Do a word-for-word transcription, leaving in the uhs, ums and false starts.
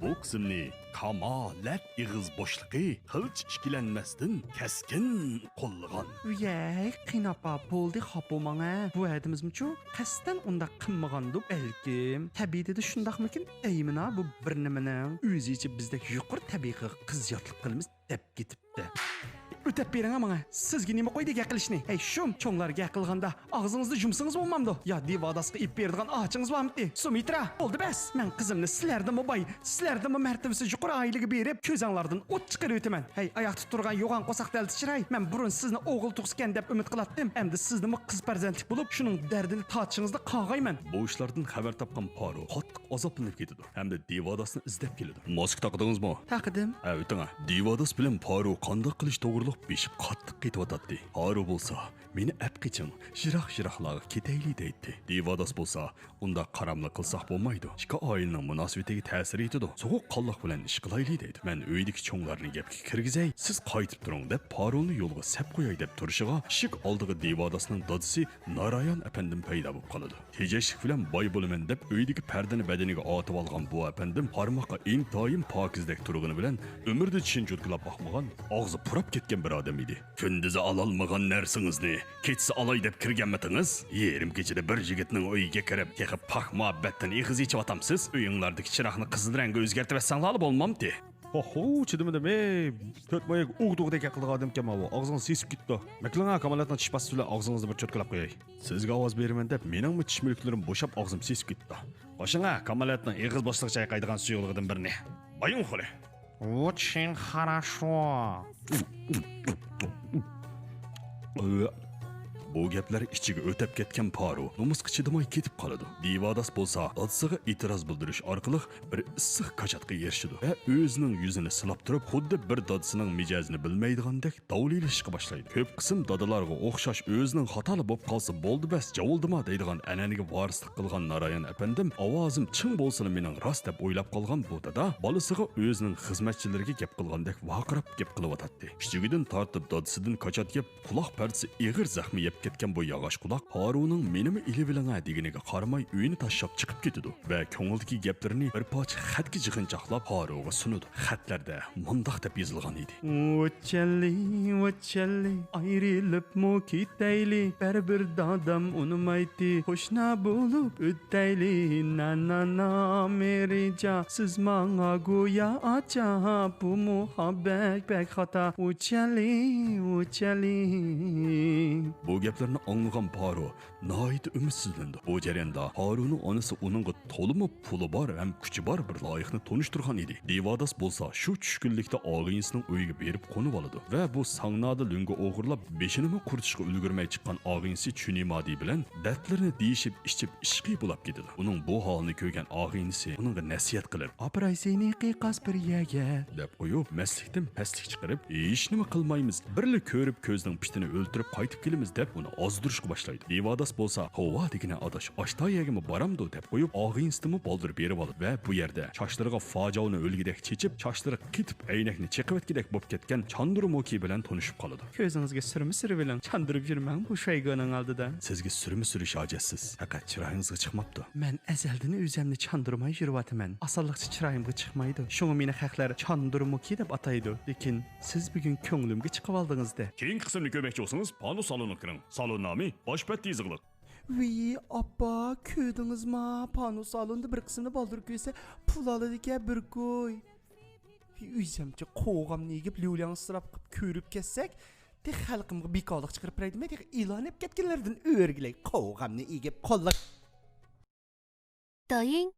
بۇ قىسىمنى كامالەت ئېغىز بوشلۇقى قىلچە ئىككىلەنمەستىن كەسكىن قوللىغان. ۋىيەي، قېيىنئاپا، بولدى، خاپا بولماڭ ھە. بۇ ھەدىمىزمۇچۇ قەستەن ئۇنداق قىلمىغاندۇ بەلكىم. تەبىئىتىدە شۇنداقمىكىن دەيمىنا بۇ بىر نېمىنىڭ. ئۆزىچە بىزدەك يۇقىرى تەبىقىگە قىز ياتلىق قىلىمىز دەپ كېتىپتى. ئۆتەپ بېرىڭە ماڭا. سىزگە نېمە قويدى گەپ قىلىشنى؟ ھەي شۇم، چوڭلار گەپ قىلغاندا ئاغزىڭىزنى يۇمسىڭىز بولمامدۇ؟ يا دېۋاداسقا ئېلىپ بېرىدىغان ئاچىڭىز بارمىتى؟ سۇمىترا، بولدى بەس. مەن قىزىمنى سىلەردىنمۇ باي، سىلەردىنمۇ مەرتىۋىسى يۇقىرى ئائىلىگە بېرىپ، كۆزۈڭلاردىن ئوت چىقىرىۋېتىمەن. ھەي، ئاياقتا تۇرغان يوغان قورساق دەلدى چىراي، مەن بۇرۇن سىزنى ئوغۇل تۇغسىكەن دەپ ئۈمىد قىلاتتىم. ئەمدى سىزنىمۇ قىز پەرزەنتلىك بولۇپ، شۇنىڭ دەردىنى تارتىشىڭىزنى قاغايمەن. بۇ ئىشلاردىن خەۋەر تاپقان پارو قاتتىق ئازابلىنىپ كېتىدۇ ھەمدە دېۋاداسنى ئىزدەپ كېلىدۇ. ماسكا تاقىدىڭىزمۇ؟ تاقىدىم. ئەۋېتىڭە. دېۋاداس بىلەن پارو قانداق قىلىش توغرۇلۇق بېشى قاتتىق قېتىۋاتاتتى. پارو بولسا، مېنى ئەپ قېچىڭ، يىراق-يىراقلارغا كېتەيلى دەيتتى. دېۋاداس بولسا، ئۇنداق قاراملىق قىلساق بولمايدۇ. ئىككى ئائىلىنىڭ مۇناسىۋىتىگە تەسىر يېتىدۇ. سوغۇققانلىق بىلەن ئىش قىلايلى دەيدۇ. مەن ئۆيدىكى چوڭلارنى گەپكە كىرگۈزەي، سىز قايتىپ تۇرۇڭ دەپ پارونى يولغا سەپ قوياي دەپ تۇرۇشىغا، ئىشىك ئالدىغا دېۋاداسنىڭ دادىسى نارايان ئەپەندىم پەيدا بولۇپ قالىدۇ. تېجەشلىك بىلەن باي بولىمەن دەپ ئۆيدىكى پەردىنى بەدىنىگە ئارتىۋالغان بۇ ئەپەندىم قارىماققا ئىنتايىن پاكىزدەك تۇرغىنى بىلەن ئۆمرىدە چىشىنى چوتكىلاپ باقمىغان، ئاغزى پۇراپ كەتكەن بىر ئادەم ئىدى. كۈندۈزى ئالالمىغان نەرسىڭىزنى كېچىسى ئالاي دەپ كىرگەنمىتىڭىز؟ يېرىم كېچىدە بىر يىگىتنىڭ ئۆيىگە كىرىپ، تېخى پاك مۇھەببەتتىن ئېغىز ئېچىۋاتامسىز؟ ئۆيۈڭلاردىكى چىراغنى قىزىل رەڭگە ئۆزگەرتىۋەتسەڭلارلا بولمامتى؟ ھوھو، چىدىمىدىم. ئەي، تۆت ماياك ئوغدۇغدەك قىلغان ئادەمكەن ماۋۇ. ئاغزىڭىز سېسىپ كېتىپتۇ. مەكلىڭە كامالەتنىڭ چىشپاسى بىلەن ئاغزىڭىزنى بىر چوتكىلاپ قوياي. سىزگە ئاۋاز بېرىمەن دەپ مېنىڭمۇ چىش مۈلۈكلىرىم بوشاپ ئاغزىم سېسىپ كېتىپتۇ. قوشۇڭا كامالەتنىڭ ئېغىز بوشلۇقى چايقايدىغان سۇيۇقلۇقىدىن بىرنى. بايۇڭ خولى. ۋوچىن خاراشو. بۇ گەپلەر ئىچىگە ئۆتەپ كەتكەن پارو نومۇسقا چىدىماي كېتىپ قالىدۇ. دېۋاداس بولسا دادىسىغا ئېتىراز بىلدۈرۈش ئارقىلىق بىر ئىسسىق كاچاتقا ئېرىشىدۇ ۋە ئۆزىنىڭ يۈزىنى سىلاپ تۇرۇپ، خۇددى بىر دادىسىنىڭ مىجەزىنى بىلمەيدىغاندەك داۋلىيلىشىشقا باشلايدۇ. كۆپ قىسىم دادىلارغا ئوخشاش ئۆزىنىڭ خاتالىق بولۇپ قالسا بولدى بەس، جاۋۇلدىما دەيدىغان ئەنئەنىگە ۋارىسلىق قىلغان نارايان ئەپەندىم، ئاۋازىم چىڭ بولسىلا مېنىڭ راست دەپ ئويلاپ قالغان بۇ دادا بالىسىغا ئۆزىنىڭ خىزمەتچىلىرىگە گەپ قىلغاندەك ۋارقىراپ گەپ قىلىۋاتاتتى. كىچىكىدىن تارتىپ دادىسىدىن كاچات يەپ، قۇلاق پەردىسى ئېغىر زەخمى يەپ كەتكەن بۇ ياغاچ قۇلاق پارونىڭ مېنىمۇ ئېلىۋېلىڭە دېگىنىگە قارىماي ئۆينى تاشلاپ چىقىپ كېتىدۇ ۋە كۆڭلىدىكى گەپلىرىنى بىر پارچە خەتكە يىغىنچاقلاپ پاروغا سۇنىدۇ. خەتلەردە مۇنداق دەپ يېزىلغان ئىدى. ۋىچەللى، ۋىچەللى، ئايرىلىپمۇ كېتەيلى، بەرىبىر دادام ئۇنىمايتتى. قوشنا بولۇپ ئۆتەيلى، نانانا مېرىجا، سىز ماڭا گويا ئاچا، بۇ مۇھەببەت بەك خاتا. ۋىچەللى، ۋىچەللى. بۇ گەپلەرنى ئاڭلىغان پارو ناھايىتى ئۈمىدسىزلىنىدۇ. بۇ جەرياندا پارونىڭ ئانىسى ئۇنىڭغا تولىمۇ پۇلى بار ھەم كۈچى بار بىر لايىقنى تونۇشتۇرغان ئىدى. دېۋاداس بولسا شۇ چۈشكۈنلۈكتە ئاغىنىسىنىڭ ئۆيىگە بېرىپ قونۇۋالىدۇ ۋە بۇ ساڭنادا لۆڭگە ئوغرىلاپ، بېشىنىمۇ قۇرۇتۇشقا ئۈلگۈرمەي چىققان ئاغىنىسى چۈنىمادى بىلەن دەردلىرىنى دېيىشىپ، ئىچىپ ئىشقىي بولاپ كېتىدۇ. ئۇنىڭ بۇ ھالىنى كۆرگەن ئاغىنىسى ئۇنىڭغا نەسىھەت قىلىپ، ئاپىراي سېنى قىيقاس بىر يەرگە، دەپ قويۇپ، مەستلىكتىن پەسلىك چىقىرىپ، ھېچنېمە قىلمايمىز، بىرلا كۆرۈپ كۆزنىڭ پىتىنى ئۆلتۈرۈپ قايتىپ كېلىمىز، دەپ ئۇنى ئازدۇرۇشقا باشلايدۇ. دېۋاداس بولسا، توۋا دېگىنە ئاداش، ئاشتا يەرگىمۇ بارامدۇ، دەپ قويۇپ، ئاغىنىسىنىمۇ بالدۇر بېرىۋالىدۇ ۋە بۇ يەردە چاچلىرىغا فاجاۋنى ئۆلگۈدەك چېچىپ، چاچلىرى قېتىپ، ئەينەكنى چېقىۋەتكۈدەك بولۇپ كەتكەن چاندۇرمۇكى بىلەن تونۇشۇپ قالىدۇ. كۆزىڭىزگە سۈرمە سۈرۈۋېلىڭ، چاندۇرۇپ يۈرمەڭ بۇ شايگانىڭ ئالدىدا. سىزگە سۈرمە سۈرۈش ھاجەتسىز، پەقەت چىرايىڭىزغا چىقماپتۇ. مەن ئەزەلدىن ئۆزەمنى چاندۇرماي يۈرۈۋاتىمەن. ئاسانلىقچە چىرايىمغا چىقمايدۇ. شۇڭا مېنى خەقلەر چاندۇرمۇكى دەپ ئاتايدۇ. لېكىن سىز بۈگۈن كۆڭلۈمگە چىقىۋالدىڭىزدە. كېيىنكى قىسىمنى كۆرمەكچى بولسىڭىز، پانۇس سالونىغا كىرىڭ. سالون نامى باش بەتتە يېزىقلىق. ۋىي، ئاپا، كۆردىڭىزما؟ پانۇس سالوندا بىر قىسمىنى بالدۇر كۆرسە، پۇل ئالىدىكەن بىر كوي. ۋىي، ئۆزەمچە قوغامنى ئېگىپ، ليۇلياڭسىراپ قىپ كۆرۈپ كەتسەك، تېخى خەلقىمگە بىكارلىق چىقىرىپ بېرەي دېمەي، تېخى ئېلان ئېلىپ كەتكەنلەردىن ئۆرگىلەي. قوغامنى ئېگىپ قوللۇق. دايىڭ